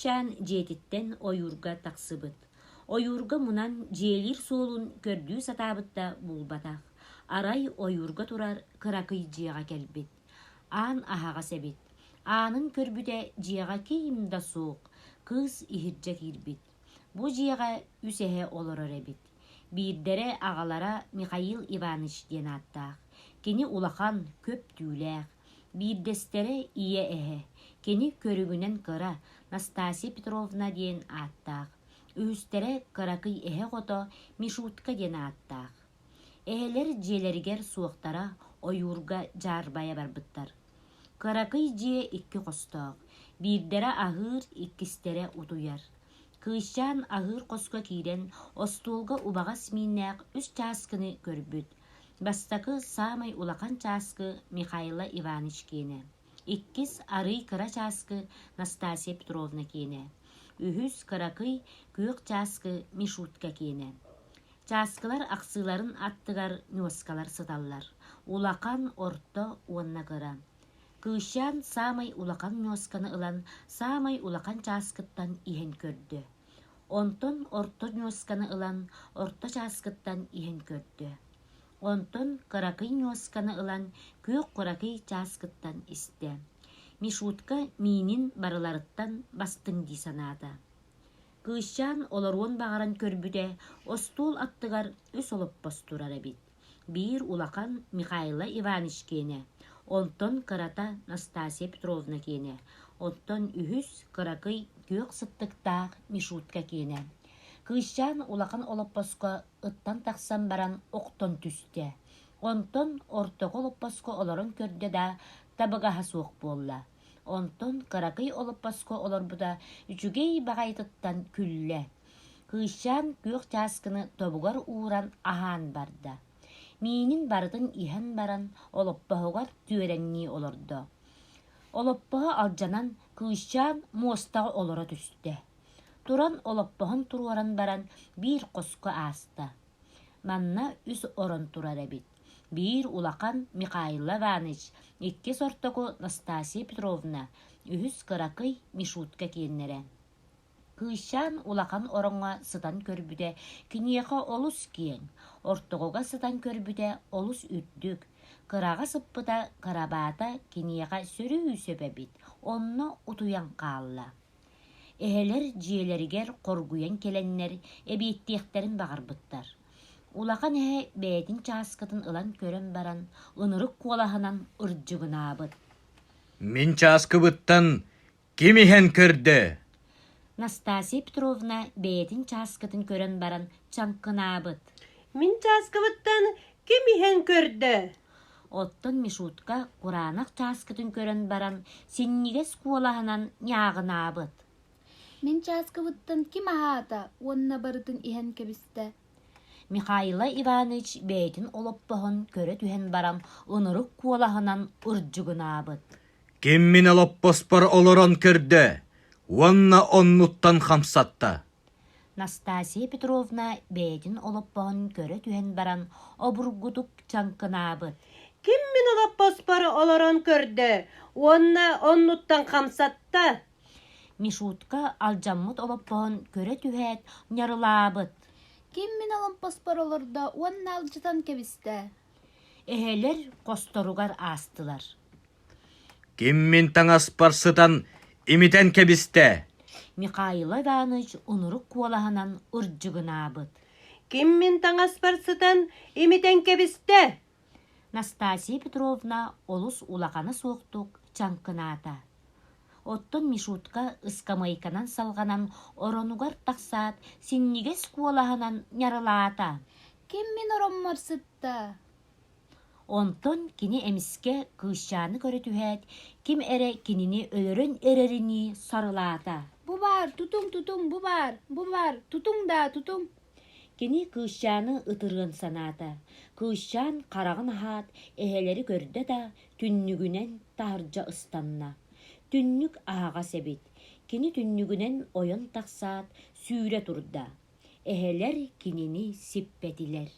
кыысчаан дьиэтиттэн ойуурга тахсыбыт. Ойуурга мунан дьиэлиир суолун көрдүү сатаабыт да булбатах. Арай ойуурга турар кыракый дьиэҕэ кэлбит. Аан аһаҕас эбит. Аанын көрбүтэ дьиэҕэ ким да суох, кыыс иһирдьэ киирбит. Бу дьиэҕэ үс эһэ олорор эбит. Биирдэрэ аҕалара Михаил Иванович диэн ааттаах. Кини улахан, көп түүлээх. Биирдэстэрэ ийэ эһэ. Кини көрүҥүнэн кыра, Настасья Петровна диэн ааттаах. Үһүстэрэ кыракый эһэ оҕото Мишутка диэн ааттаах. Эһэлэр дьиэлэригэр суохтара ойуурга дьаарбайа барбыттар. Кыракый дьиэ икки хостоох, биирдэрэ аһыыр, иккистэрэ утуйар. Кыысчаан аһыыр хоско киирэн остуолга убаҕас мииннээх үс чааскыны көрбүт. Бастакы саамай улахан чааскы Михайло Иванович киэнэ, иккис арыый кыра чааскы Настасья Петровна киэнэ, үһүс кыракый күөх чааскы Мишутка киэнэ. Чааскылар ахсыыларын аттыгар ньуоскалар сыталлар: улахан, орто уонна кыра. Кыысчаан саамай улахан ньуосканы ылан саамай улахан чааскыттан иһэн көрдө. Онтон орто ньуосканы ылан орто чааскыттан иһэн көрдө. Онтон кыракый ньуосканы ылан күөх кыракый чааскыттан истэ. Мишутка миинин барыларыттан бастыҥ дии санаата. Кыысчаан олоруон баҕаран көрбүтэ, остуол аттыгар үс олоппос турар эбит. Биир улахан Михайло Иванович киэнэ, онтон кырата Настасья Петровна киэнэ, оттон үһүс кыракый күөх сыттыктаах Мишутка киэнэ. Кыысчаан улахан олоппоско ыттан тахсан баран охтон түстэ. Онтон ортоку олоппоско олорон көрдө да, табыгаһа суох буолла. Онтон кыракый олоппоско олорбута үчүгэй баҕайытыттан күллэ. Кыысчаан күөх чааскыны тобугар ууран аһаан барда. Миинин барытын иһэн баран олоппоһугар түөрэҥнии олордо. Олоппоһо алдьанан кыысчаан муостаҕа олоро түстэ. Туран олоппоһун туруоран баран биир хоско ааста. Манна үс орон турар эбит. Биир улахан Михаил Иванович, иккис ортоку Настасья Петровна, үһүс кыракый Мишутка киэннэрэ. Кыысчаан улахан ороҥҥо сытан көрбүтэ киниэхэ олус киэҥ, ортоҕуга сытан көрбүтэ олус үрдүк, кыраҕа сыппыта кырабаата киниэхэ сөрүү сөп эбит, онно утуйан хаалла. Эһэлэр дьиэлэригэр хоргуйан кэлэннэр эбиэттиэхтэрин баҕарбыттар. Улахан эһэ бэйэтин чааскытын ылан көрөн баран, ынырык куолаһынан ырдьыгынаабыт: «Мин чааскыбыттан ким иһэн көрдө?» Настасья Петровна бэйэтин чааскытын көрөн баран чаҥкынаабыт: «Мин чааскыбыттан ким иһэн көрдө?» Оттон Мишутка кураанах чааскытын көрөн баран синньигэс куолаһынан ньааҕынаабыт: «Мин чааскыбыттан ким аһаата уонна барытын иһэн кэбистэ?» Михаила Иванович бэйэтин олоппоһун көрө түһэн баран ынырык куолаһынан ырдьыгынаабыт: «Ким мин олоппоспор олорон көрдө уонна оннуттан хамсатта?» Настасья Петровна бэйэтин олоппоһун көрө түһэн баран обургутук чаҥкынаабыт: «Ким мин олоппоспор олорон көрдө уонна оннуттан хамсатта?» Мишутка алдьаммыт олоппоһун көрө түһээт ньарылаабыт: «Ким мин олоппоспор олордо уонна алдьатан кэбистэ?» Эһэлэр хосторугар аастылар. Ким мин таҥаспар сытан имитэн кэбистэ? Михаил Иванович унурук куолаһынан ырдьыгынаабыт. Ким мин таҥаспар сытан имитэн кэбистэ? Настасья Петровна олус улахана суохтук чаҥкынаата. Оттон Мишутка ыскамыайканан салҕанан оронугар тахсаат, синньигэс куолаһынан ньарылаата. Ким мин ороммор сытта? Онтон кини эмискэ кыысчааны көрө түһээт, ким эрэ кинини өлөрөн эрэринии сарылаата. «Бу баар, тутуҥ, тутуҥ, бу баар, бу баар, тутуҥ даа, тутуҥ!» Кини кыысчааны ытырыан санаата. Кыысчаан хараҕын аһаат, эһэлэри көрдө да, түннүгүнэн таһырдьа ыстанна. Түннүк аһаҕас эбит. Кини түннүгүнэн ойон тахсаат, сүүрэ турда. Эһэлэр кинини сиппэтилэр.